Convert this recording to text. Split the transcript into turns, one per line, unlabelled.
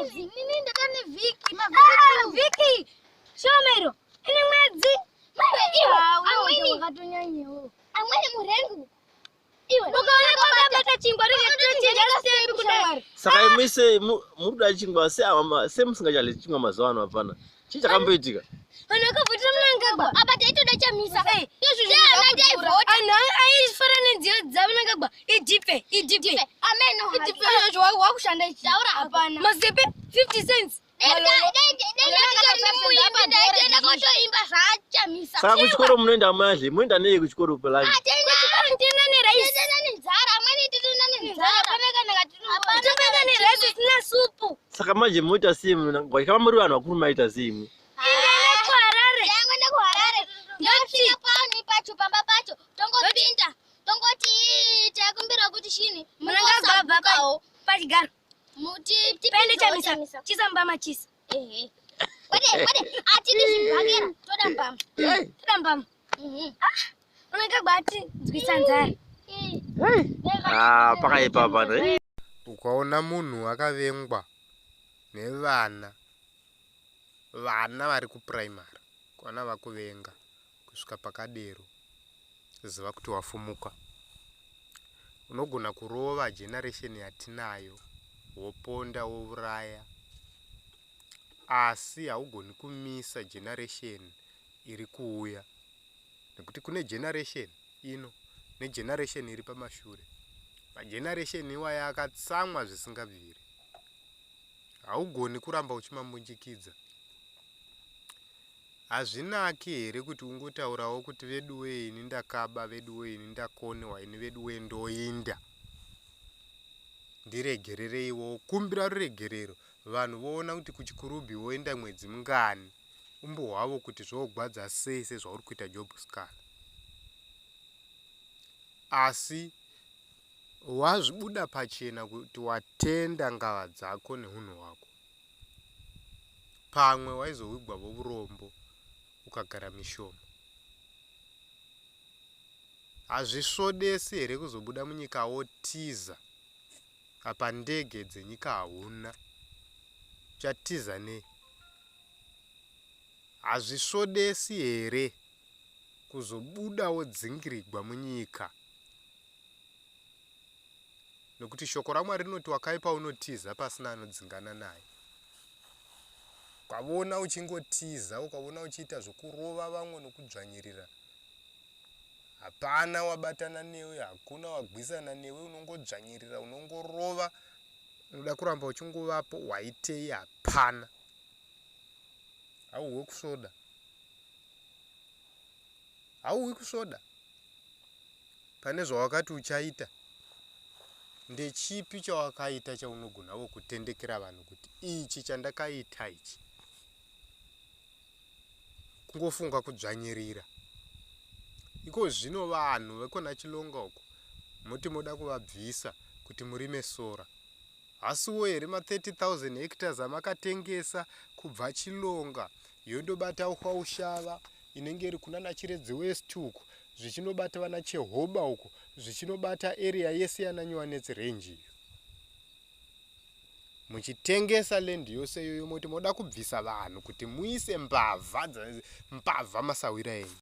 Mwedzi.
Inini ndada nevhiki.
Ah, vhiki shoma iro ine mwedzi.
Maiwe iwe. Amweni
Wakatonyanya
amweni murengu. Iwe.
Ukaona kwakabata chingwa ringe sembi kudai.
Saka imwi sei muri kuda chingwa se ama se musingachadyi chingwa mazuva ano hapana. Chii chakamboitika?
Vanhu vakavhotera Mnangagwa.
Apa taitoda Chamisa.
Eh,
Izvi zveana taivhota.
Anhu aifara nenziyo dzaMnangagwa. Idipe, idipe.
Ameno.
Idipe.
Wakushanda ichi. Taura hapana.
Mazepe 50 cents.
Ndaitoenda kotoimba zvaChamisa.
Saka kuchikoro munoenda madyi, munoenda nei kuchikoro pelani?
Kuchikoro ndinoenda neraisi.
Tinoenda nenzara, amweni tinoenda nenzara.
Tinoenda neraisi isina supu.
Saka manje moita sei Mnangagwa? Kama muri vanhu vakuru maita sei imwi?
Indaenda kuHarare.
Tangoenda kuHarare. Ndosvika pani pacho pamba pacho tongopinda tongoti takumbira kuti chini
Mnangagwa abva
mungosabukawo
pachigaro.
muti
Paende
tipindewo
Chamisa. Chisa mbama chisa.
Ehe. Kwete kwete atidi zvibhakera toda mbama.
Toda mbama.
Mhm.
Mnangagwa atinzwisa nzara.
Ah, pakaipa pano. Eh.
Ukaona munhu akavengwa nevana, vana vari kupuraimari, ukaona vakuvenga kusvika pakadero, ziva kuti wafumuka. Unogona kurova generation yatinayo, woponda wouraya, asi haugoni kumisa generation iri kuuya nekuti kune generation ino negeneration iri pamashure. Mageneration iwaya akatsamwa zvisingabviri. Haugoni kuramba uchimambunjikidza. Hazvinaki here kuti ungotaurawo kuti veduwee ini ndakaba, veduwee ini ndakonewa, ini veduwee ndoinda. Ndiregerereiwo, wokumbira ruregerero, vanhu voona kuti kuchikurubhi woenda mwedzi mingani, umbohwavo kuti zvogwadza sei sezvauri kuita Job Sikhala. Asi wazvibuda pachena kuti watenda ngava dzako nehunhu hwako. Pamwe waizowigwavo vurombo ukagara mishoma. Hazvisvodesi here kuzobuda munyika wotiza apa ndege dzenyika hauna. Uchatiza nei? Hazvisvodesi here kuzobuda wodzingirigwa munyika? Nokuti shoko raMwari rinoti wakaipa unotiza pasina anodzingana naye. Ukavona uchingotiza, ukavona uchiita zvokurova vamwe nokudzvanyirira, hapana wabatana newe, hakuna wagwisana newe, unongodzvanyirira, unongorova, unoda kuramba uchingovapo, waitei? Hapana. Hauhwe kusvoda. Hauhwi kusvoda. Pane zvawakati uchaita, ndechipi chawakaita chaunogonavo kutendekera vanhu kuti ichi chandakaita ichi? Kungofunga kudzvanyirira. Iko zvino vanhu vekona Chilonga uko moti moda kuvabvisa kuti murime sora. Hasiwo here ma 30,000 hectares amakatengesa kubva Chilonga yondobata Ushava inenge iri kunana Chiredzi West uko zvichinobata vana Chehoba uko zvichinobata area yese yana Nyuwanetsi range iyo. Muchitengesa land yose iyoyo moti moda kubvisa vanhu kuti muise mbavha mbavha masahwira enyu.